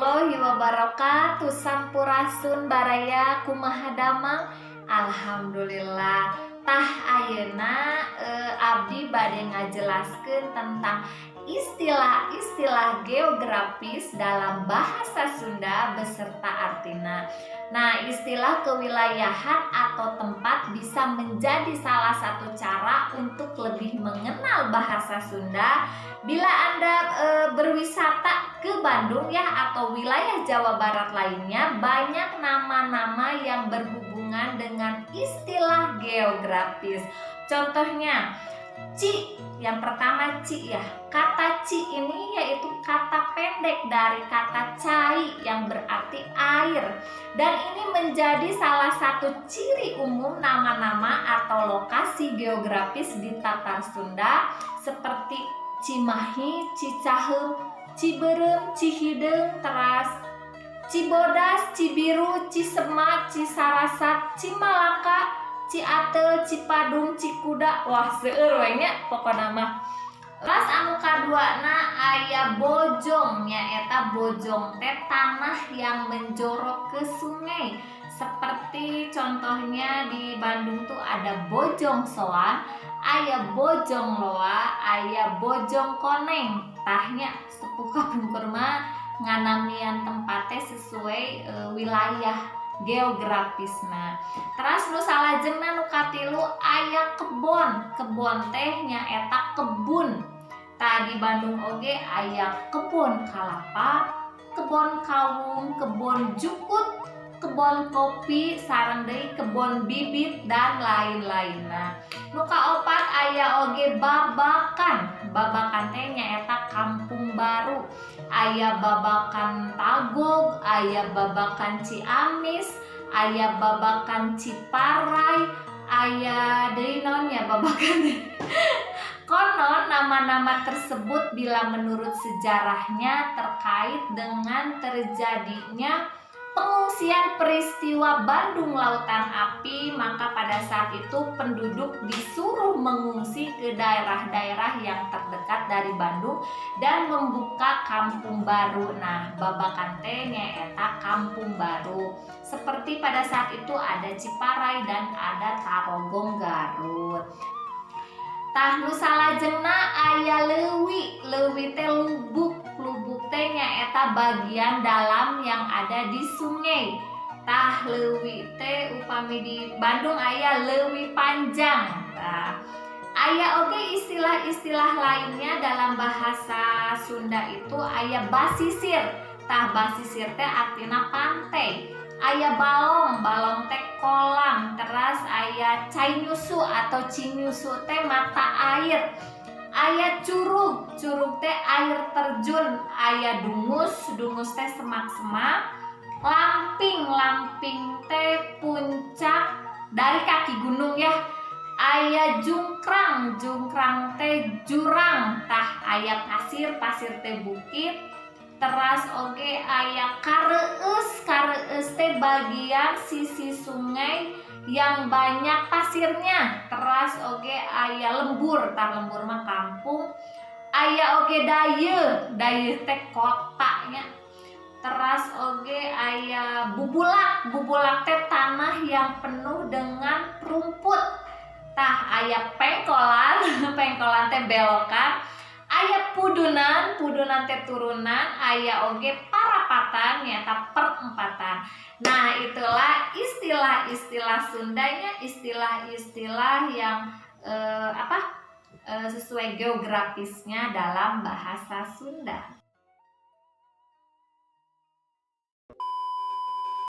Warahmatullahi wabarakatuh. Sampurasun, baraya. Kumaha damang? Alhamdulillah. Tah, ayeuna abdi bade ngajelaskeun tentang istilah-istilah geografis dalam bahasa Sunda beserta artina. Nah, istilah kewilayahan atau tempat bisa menjadi salah satu cara untuk lebih mengenal bahasa Sunda. Bila Anda berwisata ke Bandung ya, atau wilayah Jawa Barat lainnya, banyak nama-nama yang berhubungan dengan istilah geografis. Contohnya, Ci, yang pertama ci ya. Kata ci ini yaitu kata pendek dari kata cai yang berarti air. Dan ini menjadi salah satu ciri umum nama-nama atau lokasi geografis di Tatar Sunda seperti Cimahi, Cicaheum, Cibeureum, Cihideung, teras Cibodas, Cibiru, Cisema, Cisarasat, Cimalaka, Ciateul, Cipadung, Cikuda. Wah, seueur we nya pokona mah. Teras anu kaduana aya bojong, nyaeta bojong teh tanah yang menjorok ke sungai. Seperti contohnya di Bandung tuh ada Bojong Soang, aya Bojong Loa, aya Bojong Koneng. Tah nya, sepuh kapungkur mah nganamian tempatnya sesuai wilayah geografisna. Teras nu salajengna, nu katilu, aya kebon. Kebon teh nyaeta kebun. Tah, di Bandung oge aya kebon kalapa, kebon kawung, kebon jukut, kebon kopi, sareng deui kebon bibit dan lain-lainna. Nu kaopat aya oge babakan. Babakan teh nyaeta kampung baru. Aya Babakan Tagog, aya Babakan Ciamis, aya Babakan Ciparay, aya deui naon ya babakan. Konon nama-nama tersebut bila menurut sejarahnya terkait dengan terjadinya pengungsian peristiwa Bandung Lautan Api, maka pada saat itu penduduk disuruh mengungsi ke daerah-daerah yang terdekat dari Bandung dan membuka kampung baru. Nah, Babakan teh nyaeta kampung baru. Seperti pada saat itu ada Ciparay dan ada Tarogong, Garut. Tah, nu salajengna aya leuwi. Leuwi teh lubuk. Lubuk teh nyaeta bagian dalam yang ada di sungai. Tah, leuwi teh upami di Bandung aya Leuwi Panjang. Tah, aya oge istilah-istilah lainnya dalam bahasa Sunda itu aya basisir. Tah, basisir teh artinya pantai. Aya balong, balong teh kolam. Teras aya cai nyusu atau cinyusu teh mata air. Aya curug, curug teh air terjun. Aya dungus, dungus teh semak-semak. Lamping, lamping teh puncak dari kaki gunung ya. Aya jungkrang, jungkrang teh jurang. Tah, aya pasir, pasir teh bukit. Teras oge aya kareus, kareus teh bagian sisi sungai yang banyak pasirnya. Teras oge aya lembur, tah lembur mah kampung. Aya oge dayeuh, dayeuh teh kotanya. Teras oge aya bubulak, bubulak teh tanah yang penuh dengan rumput. Tah, aya pengkolan, pengkolan teh belokan. Aya pudunan, pudunan teh turunan. Aya oge parapatan, nyaeta perempatan. Nah, itulah istilah-istilah Sundanya, istilah-istilah yang apa, sesuai geografisnya dalam bahasa Sunda.